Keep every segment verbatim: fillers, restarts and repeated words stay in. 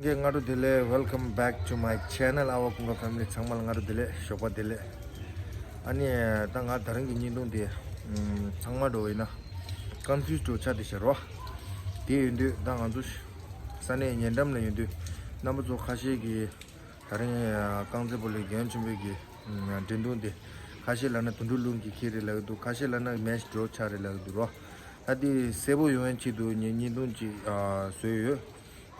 གི་སྔ་དྲོ་བདེ་ལེགས། Welcome back to my channel, our Kunga family. ཚང་མ་ལ་སྔ་དྲོ་བདེ་ལེགས། ཞོགས་པ་བདེ་ལེགས། ཨ་ནི་ད་ང་ད་རིང་གི་བརྙན་ཐུང་དེ་ཚང་མ་འགྲོ་བས་ན་ཀོན་ཕིའུ་སི་འགྲོ་ཆགས་བསྡད་ཤག་རོ། དེ་ཡིན་དུས་ད་ང་ཚོ་ས་གནས་ཉེ་འགྲམ་ལ་ཡོད་དུས་རྣམ་པ་ཚོ་ཁ་ཤས་ཀྱིས་ད་རིང་རྐང་རྩེད་སྤོ་ལོའི་རྒན་ཆེན་པོའི་གི་འགྲན་བསྡུར་དེ། ཁ་ཤས་ལབ་ན་དུད་འགྲོ་རླུང་གིས་འཁྱེར་རེད་ལབ་ཀྱི་འདུག་ཁ་ཤས་ལབ་ན་མེ་ཤི་འགྲོ་ཆགས་རེད་ལབ་ཀྱི་འདུག་རོ། ད་དེ་གསལ་པོ་ཡོང་ཡན་ཆེད་དུ་ངས་བརྙན་ཐུང་ཅིག་བཟོས་ཡོད།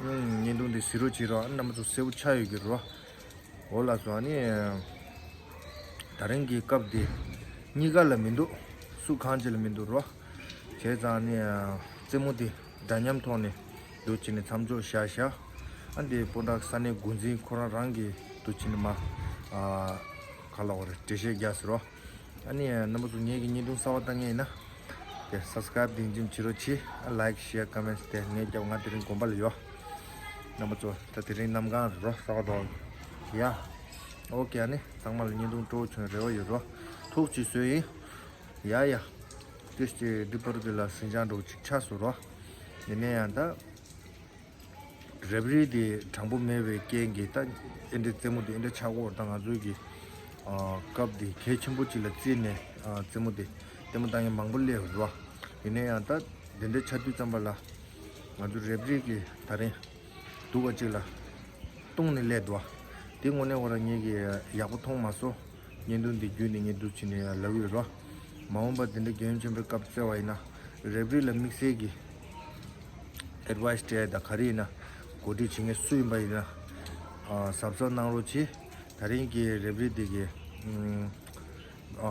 བརྙན་ཐུང་འདི་གཟིགས་རོགས་བྱེད་རོགས། ཨ་ནི་རྣམ་པ་ཚོ་གསལ་པོ་ཆགས་ཡོད་ཀྱི་རོ། འོ་ལགས་སོ། ཨ་ནི་ད་རིང་གི་སྐབས་འདི་གཉིས་ཀ་ལ་མི་འདུག་སུ་གང་ཅི་ལ་མི་འདུག་རོ། བྱས་ཙང་ཨ་ནི་རྩེད་མོ་འདི་འདྲ་མཉམ་ཐོག་ནས་འདུག་བྱས་ནས་མཚམས་འཇོག་བཞག་བཞག་ཨ་འདི་སྤུ་ན་ཁ་ས་གནས་འགོ་འཛིན་ཁོ་རང་རང་གིས་འདུག་བྱས་ནས་མ་ག་ལ་བ་རེད་འགྲེལ་བཤད་རྒྱག་ཟེར་རོ། ཨ་ནི་རྣམ་པ་ཚོ་ངེད་ཀྱི་བརྙན་ཐུང་གསར་པ་ལྟ་མཁན་ཡིན་ན། དེ་སབ་སི་ཀ་རེབ་དེ་འཇིམ་བྱེད་རོགས་གྱིས། ཨ་ལའིཀ་ཤེར་ཀོ་མེན་ཊི་དེ་ངས་རྒྱབ། ང་དེ་རིང་དགོན་པ་ལ་ཡོད། རྣམ་པ་ཚོ་ད་དེ་རིང་གནམ་གང་རེད་རོ། གསར་པ་འདུག་ཡ། ཨོ་ཀེ། ཨ་ནི་ཚང་མ་ལ་བརྙན་ཐུང་སྤྲོ་བོ་བྱུང་རེ་བ་ཡོད་རོ། ཐུགས་རྗེ་ཆེ་ཞུ་ཡིན། ཡ་ཡ། ཏིས་ཏི་འདི་པར་གི་ལ་ཟིང་ཆ་འདྲ་བོ་ཅིག་ཆགས་སོང་རོ། ཡིན་ན་ཡང་ད། རེ་ཕ་རི་དེ་དྲང་པོ་མེད་པའི་རྐྱེན་གྱིས་ད་ཨེ་འདྲའི་རྩེད་མོ་དེ་ཨེ་འདྲ་ཆགས་ཀྱི་ཡོད་རེད། ད་ང་ཚོའི་གི་ཨ་སྐབས་དེ་གལ་ཆེན་པོ་ཅིག་ལ་བརྩིས་ནས་ཨ་རྩེད་མོ་དེ་ལྟད་མོ་ལྟ་མཁན་མང་པོ་སླེབས་ཡོད་རེད་བ། ཡིན་ན་ཡང་ད་དེ་འདྲའི་ཆགས་དུས་ཙམ་པ་ལ་ང་ཚོ་རེ་ཕ་རི་གིས་ད་རིང་སྡུག་པ་ཅིག་ལ་བཏུང་ནས་སླེབས་འདུག་བ། དེ་དངོས་གནས་ཁོ་རང་ངེད་ཀྱིས་ཡག་པོ་མཐོང་མ་སོང་། བརྙན་ཐུང་འདི་བརྒྱུད་ནས་ངས་འདུག་བྱས་ནས་ལབ་ཡོད་རོ། མ་འོངས་པ་འདི་འདྲ་རྒན་ཡོལ་ཆེན་པོའི་སྐབས་བརྩེ་བ་ཡིན་ན་རེ་ཕ་རི་ལ་དམིགས་བསལ་གྱི་ཨེཌ་ཝའི་སི་སྤྲད་དང་ག་རེ་ཡིན་ན་གོ་སྒྲིག་བྱེད་མཁན་སུ་ཡིན་པ་ཡིན་ན་ཨ་གཟབ་གཟབ་གནང་རོགས་གྱིས། ད་རིང་གི་རེ་ཕ་རི་འདི་གི་ཨ་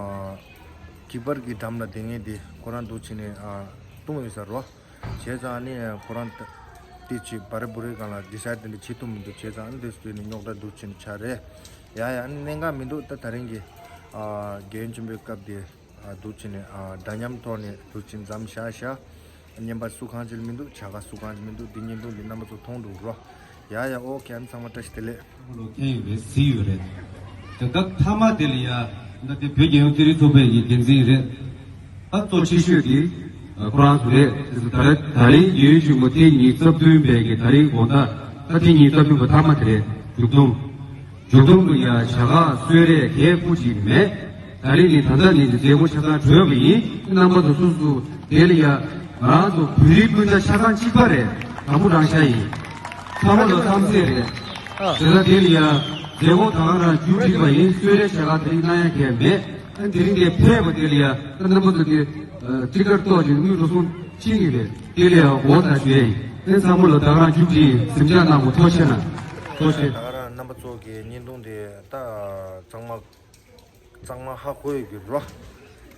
ཀི་པར་གྱི་འགྲམ་ལ་བསྡད་མཁན་དེ་ཁོ་རང་འདུག་བྱས་ནས་ཨ་བཏུང་ཡོད་ས་རོ། བྱས་ཙང་ནི་ཁོ་རང་ད་དེ་ཅིག་བ་རེ་བུ་རེ་སྒང་ལ་ཌི་སའིཌ་དེ་འདྲ་བྱེད་ཐུབ་མི་འདུག་བྱས་ཙང་ཨ་ནི་དེ་སུ་ནི་རྙོག་དྲ་འདུག་བྱས་ནས་ཆགས་རེད། ཡ་ཡ། ཨ་ནི་གནད་འགག་མི་འདུག་ད་ད་རིང་གི་ཨ་རྒན་ཡོལ་ཆེན་པོའི་སྐབས་དེ་ཨ་འདུག་བྱས་ནས་ཨ་འདྲ་མཉམ་ཐོག་ནས་འདུག་བྱས་མཚམས་བཞག་བཞག་བརྙན་པར་སུ་གང་ཅི་ལ་མི་འདུག་བྱ་དགའ་སུ་གང་ཅི་མི་འདུག་འདི་བརྙན་ཐུང་འདི་རྣམ་པ་ཚོ་མཐོང་འགྲོ་རོ། ཡ་ཡ། ཨོ་ཁེ། ཨ་ནི་ཚང་མ་བཀྲ་ཤིས་བདེ་ལེགས། ལོ་ཁྱེད་ཡོད་རེད། གཟིགས་ཡོད་རེད། དེ་ད་མཐའ་མ་དེ་ལ་ཡ། ད་དེ་བོད་རྒྱལ་ཡོངས་རྩེད་རིགས་ཚོགས་པའི་གི་འགན་འཛིན་རེད། ད་གཙོ་ཆེ་ཤོས་དེ་ཁོ་རང་ཚོ་རེད། དེ་ད་ད་རིང་རྒྱལ་ཡོངས་ཆེན་མོ་ཐེངས་ཉི་ཤུ་རྩ་བདུན་པའི་གི་ད་རིང་དགོང་དག་ད་ཐེངས་ཉི་ཤུ་རྩ་བདུན་པ་མཐའ་མ་དེ་རེད། མཇུག་སྡོམ། མཇུག་སྡོམ་དུ་ཡ་བྱ་དགའ་གསོལ་རས་གལ་སྤུ་ཅིག་མེད། ད་རིང་ནི་ད་ལྟ་ནི་མཛད་སྒོ་ཆ་ཚང་གྲོལ་བ་ཡིན། རྣམ་པ་ཚོ་སོ་སོ་དེ་ལ་ཡ། ང་རང་ཚོ་བོད་རིགས་སྤུན་ཟླ་ཆ་ཚང་གཅིག་པ་རེད། དང་པོ་རང་ཤ་ཡིན། ཚང་མ་ལ་འཚམས་གཟིགས་རེད། དེ་ལ་དེ་ལ་ཡ། མཛད་སྒོ་ད་ག་རང་མཇུག་སྒྲིལ་བ་ཡིན། གསོལ་རས་བྱ་དགའ་དེ་རིང་གནང་ཡ་གལ་མེད། ཨ་དེ་རིང་དེ་ཕེབས་པ་དེ་ལ་ཡ། ད་རྣམ་པ་ཚོ་དེ་ཊི་ཀེ་ཊི་ཏོག་ཅིག་དངུལ་འགྲོ་སོང་ཕྱིན་ཡོད་རེད། དེ་ལ་ཡ་འོ་ད་ཞུ་ཡ་ཡིན། ཨ་ཚང་མ་ལ་ད་ག་རང་མཇུག་སྒྲིལ་ཡིན། གཟིམ་འཇག་གནང་དགོས། ཐུགས་རྗེ་གནང་། ཐུགས་རྗེ། ད་ག་རང་རྣམ་པ་ཚོ་གི་བརྙན་ཐུང་དེ་ད་གཙང་མ། གཙང་མ་ཧ་གོ་ཡོད་ཀྱི་རོ།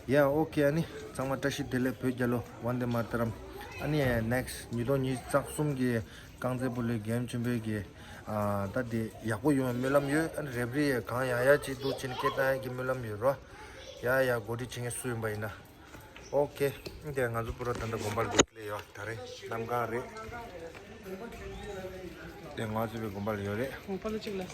ཡ་ཨོ་ཁེ། ཨ་ནི་ཚང་མ་བཀྲ་ཤིས་བདེ་ལེགས། བོད་རྒྱལ་ལོ། ཝན་དེ་མ་ཏ་རམ། ཨ་ནི་ནེག་སི་ཊི་ཉིས་སྟོང་ཉི་ཤུ་རྩ་གསུམ་གྱི་རྐང་རྩེད་སྤོ་ལོའི་རྒན་ཡོལ་ཆེན་པོའི་གི་ཨ་ད་དེ་ཡག་པོ་ཡོང་བའི་སྨོན་ལམ་ཡོད། ཨ་ནི་རེ་ཕ་རི་ཡས་གང་ཡག་ཡག་ཅིག་འདུག་བྱས་ནས་སྐད་བཏང་ཡག་གི་སྨོན་ལམ་ཡོད་རོ། ཡ་ཡ། གོ་སྒྲིག་བྱེད་མཁན་སུ་ཡིན་པ་ཡིན་ན། ཨོ་ཁེ། དེ་ང་ཚོ་པུ་ར་ད་ལྟ་དགོན་པ་ལ་འདུག་སླེབས་ཡོད། ད་རེས་གནམ་གང་རེད། དེ་ང་ཚོ་པའི་དགོན་པ་ལ་ཡོད་རེད། དགོན་པ་ལ་གཅིག་ལ།